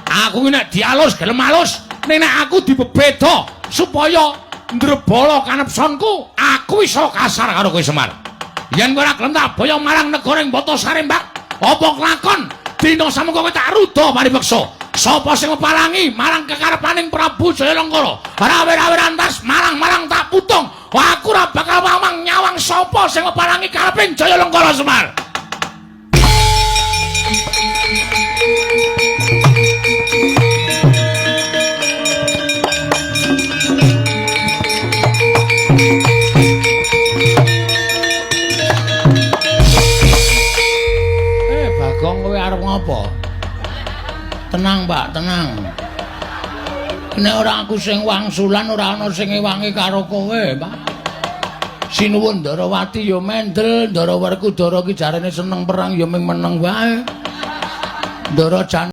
Aku ki nek dialus gelem alus, ning nek aku dibebeda supaya ndrebala kanepsonku, aku iso kasar karo kowe Semar. Yen kowe ora gelem tak boyong marang negara ing Bata Sarembak, apa kelakon dina samengko kowe tak ruda paripeksa. Sapa sing mepalangi marang kekarepaning Prabu Jayalengkara? Rawe-rawe rantas marang-marang tak putung. Aku ora bakal mamang nyawang sapa sing mepalangi kareping Jayalengkara Semar. Bagong kowe arep ngopo? Tenang, Pak, tenang. Nek ora aku sing wangsulan ora ana sing ngewangi karo kowe, Pak. Sinuwun Ndarawati ya mendel, Ndara Werkudara ki jarene seneng perang ya ming meneng wae. Ndara Jan